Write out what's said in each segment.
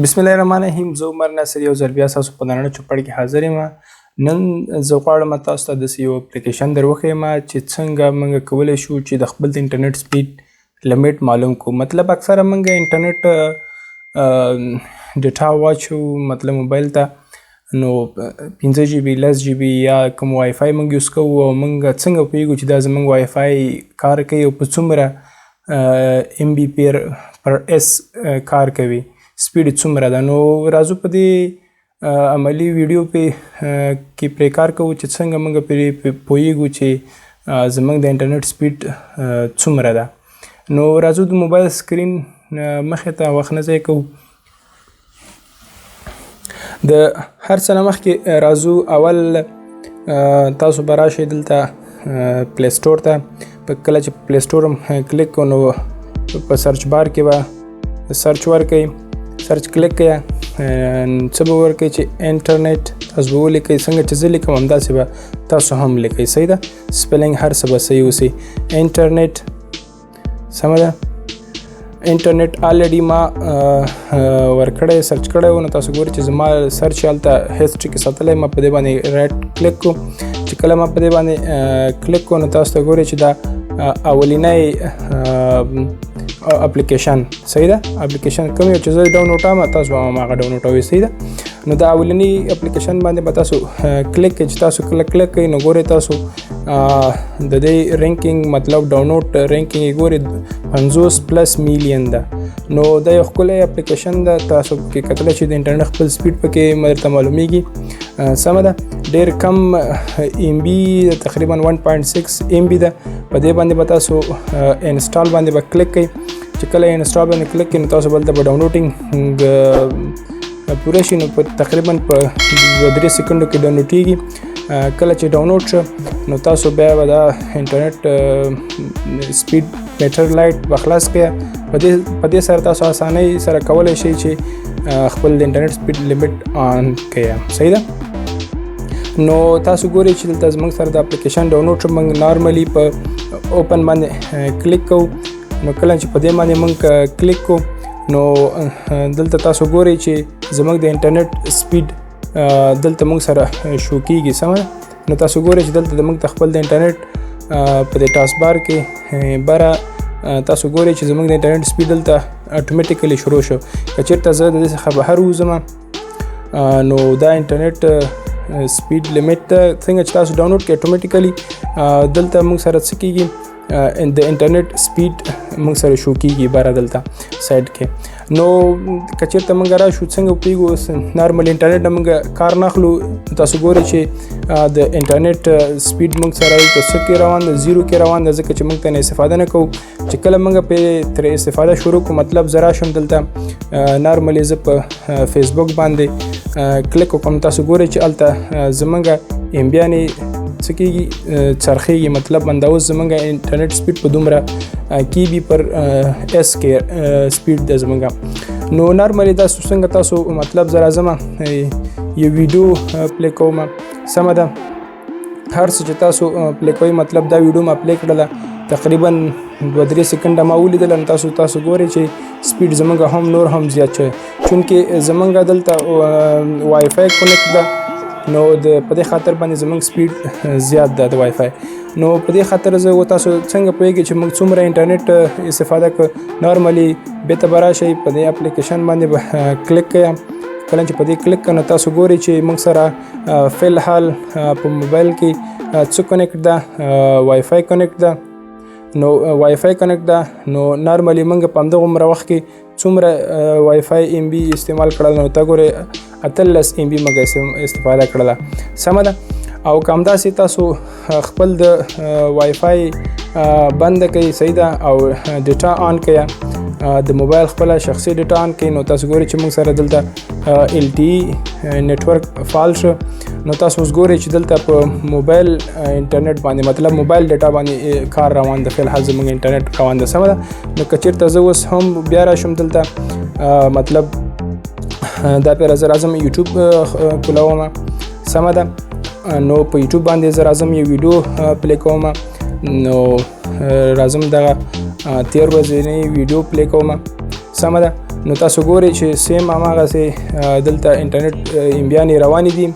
بسم الله الرحمن الرحیم. زه عمر ناصر یو ځل بیا ستاسو په درنه چوپړ کې حاضر یم. نن زه غواړم تاسو ته داسې یو اپلیکیشن در وښیم چې څنګه موږ کولی شو چې د خپل د انټرنیټ سپیډ limit معلوم کړو. مطلب اکثره موږ انټرنیټ ډیټا واچو، مطلب موبایل ته، نو 5 جی بي، 10 جی بي یا کوم وای فای موږ یوز کوو، او موږ څنګه پوهېږو چې دا زموږ وای فای کار کوي او په څومره ام بي پر اس کار کوي، سپیډ څومره ده. نو راځو په دې عملي ویډیو پې کې پرې کار کوو چې څنګه موږ پرې پوهېږو چې زموږ د انټرنیټ سپیډ څومره ده. نو راځو د موبایل سکرین مخې ته، وخت نه ضایع کوو. د هر څه نه مخکې راځو اول تاسو به راشئ دلته پلی سټور ته. په کله چې پلی سټور کلیک کړو، نو په سرچ بار کې به سرچ ورکئ، سرچ کلیک کړئ. څه به ورکئ؟ چې انټرنیټ تاسو به ولیکئ. څنګه چې زه لیکم همداسې به تاسو هم لیکئ، صحیح ده؟ spelling هر څه به صحیح اوسي. انټرنیټ، سمه ده؟ انټرنیټ already ما ورکړی، سرچ کړی و. نو تاسو ګورئ چې زما سرچ هلته history کې ساتلی. ما په دې باندې right click کو. چې کله ما په دې باندې کلیک کو، نو تاسو ته ګورئ چې دا اولینی اپلیکیشن، صحیح ده؟ اپلیکیشن کوم یو چې زه ډاونلوډ ما، تاسو به هم هغه ډاونلوډ کوئ، صحیح ده؟ نو دا اولنی اپلیکیشن باندې به تاسو کلیک کړئ. چې تاسو کله کلیک کړئ، نو ګورئ تاسو د دې ranking، مطلب download ranking یې ګورئ 50 plus میلیون ده. نو دا یو ښکلی اپلیکیشن ده، تاسو پکې کتلی شئ، د انټرنیټ خپل سپیډ پکې درته معلومیږي، سمه ده؟ ډېر کم ام بي، تقریبا 1.6 ام بي ده. په دې باندې به تاسو install باندې به کلیک کړئ. چې کله install باندې کلیک کړئ، نو تاسو بلته به downloading پوره شي. نو په تقریبا په 2-3 سیکنډو کې ډاونلوډ کیږي. کله چې ډاونلوډ شو، نو تاسو بیا به دا انټرنیټ speed meter lite به خلاص کړئ. په دې سره تاسو اسانۍ سره کولی شئ چې خپل د انټرنیټ سپیډ limit on کړئ، صحیح ده؟ نو تاسو ګورئ چې دلته زموږ سره د اپلیکیشن ډاونلوډ شو. موږ normally په open باندې کلیک کوو. نو کله چې په دې باندې موږ کلیک کوو، نو دلته تاسو ګورئ چې زموږ د انټرنیټ سپیډ دلته موږ سره شو کیږي، سمه ده؟ نو تاسو ګورئ چې دلته موږ ته خپل د انټرنیټ په دې task bar کې بره تاسو ګورئ چې زموږ د انټرنیټ سپیډ دلته automatically شروع شو. که چېرته زه د دې څخه بهر ووځم، نو دا انټرنیټ سپیډ limit ته څنګه چې تاسو ډاونلوډ کړئ، automatically دلته موږ سره څه کیږي؟ د انټرنیټ سپیډ موږ سره شو کیږي بره دلته سایډ کې. نو که چېرته موږ راشو، څنګه پوهېږو؟ نارمل انټرنیټ نه موږ کار نه اخلو. تاسو ګورئ چې د انټرنیټ سپیډ موږ سره دلته څه کې روان ده؟ زیرو کې روان ده، ځکه چې موږ ته نه استفاده نه کوو. چې کله موږ پرې ترې استفاده شروع کړو، مطلب زه راشم دلته normally زه په فیسبوک باندې کلیک وکړم، تاسو ګورئ چې هلته زموږ ام بیانې څه کیږي؟ څرخیږي. مطلب همدا اوس زموږ انټرنیټ سپیډ په دومره کی بي پر اس کې سپیډ ده زموږ. نو normally تاسو څنګه تاسو مطلب زه راځم یو ویډیو play کوم، سمه ده؟ هر څه چې تاسو play کوئ، مطلب دا ویډیو ما play کړله، تقریبا 2-3 سیکنډه ما ولیدله. نو تاسو ګورئ چې سپیډ زموږ هم نور هم زیات شوی، چونکې زموږ دلته وای فای connect ده. نو د په دې خاطر باندې زموږ سپیډ زیات ده د وای فای. نو په دې خاطر زه و تاسو څنګه پوهېږئ چې موږ څومره انټرنیټ استفاده کړو؟ normally بیرته به راشئ، په دې اپلیکیشن باندې به کلیک کړئ. کله چې په دې کلیک کړئ، نو تاسو ګورئ چې موږ سره فی الحال په موبایل کې څه connect ده؟ وای فای connect ده. نو وای فای connect ده، نو normally موږ په همدغومره وخت کې څومره وای فای ام بي استعمال کړل؟ نو ته ګورئ 18 ام بي موږ استفاده کړله، سمه ده؟ او که همداسې تاسو خپل د وای فای بند کړئ، صحیح ده، او ډیټا on کړئ، د موبایل خپله شخصي ډیټا on کړئ، نو تاسو ګورئ چې موږ سره دلته LTE network فعال شو. نو تاسو اوس ګورئ چې دلته په موبایل انټرنیټ باندې، مطلب موبایل ډیټا باندې کار روان ده، فی الحال زموږ انټرنیټ روان ده، سمه ده؟ نو که چېرته زه اوس هم بیا راشم دلته، مطلب دا پیر زه راځم یوټیوب کولاوم، سمه ده؟ نو په یوټیوب باندې زه راځم یو ویډیو play کوم. نو راځم دغه تېر ورځنۍ ویډیو play کوم، سمه ده؟ نو تاسو ګورئ چې same هماغسې دلته انټرنیټ MB یانې روانې دي،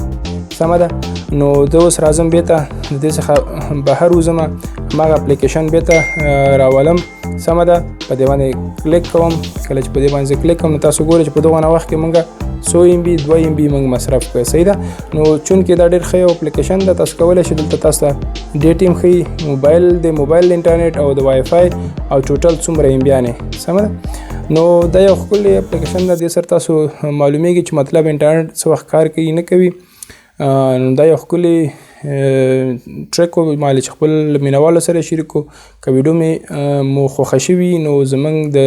سمه ده. نو زه اوس راځم بیرته د دې څخه بهر وځم، هماغه اپلیکیشن بیرته راولم، سمه ده. په دې باندې کلیک کوم. کله چې په دې باندې کلیک کوم، نو تاسو ګورئ چې په دغه وخت کې مونږ څو MB، 2 MB مونږ مصرف کړ، صحیح ده. نو چونکې دا ډېر ښه یو اپلیکیشن ده، تاسو کولی شئ دلته تاسو ته date هم ښیي، موبایل د موبایل انټرنیټ او د وای فای او total څومره MB یانې، سمه ده. نو دا یو ښکلی اپلیکیشن ده، دې سره تاسو معلومیږي چې مطلب انټرنیټ څه وخت کار کوي نه کوي. نو دا یو ښکلی trick و ما چې خپل مینوالو سره شریک کړو. که ویډیو مې مو خوښه شوي، نو زمونږ د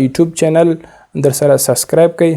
یوټیوب channel در سره subscribe کړئ.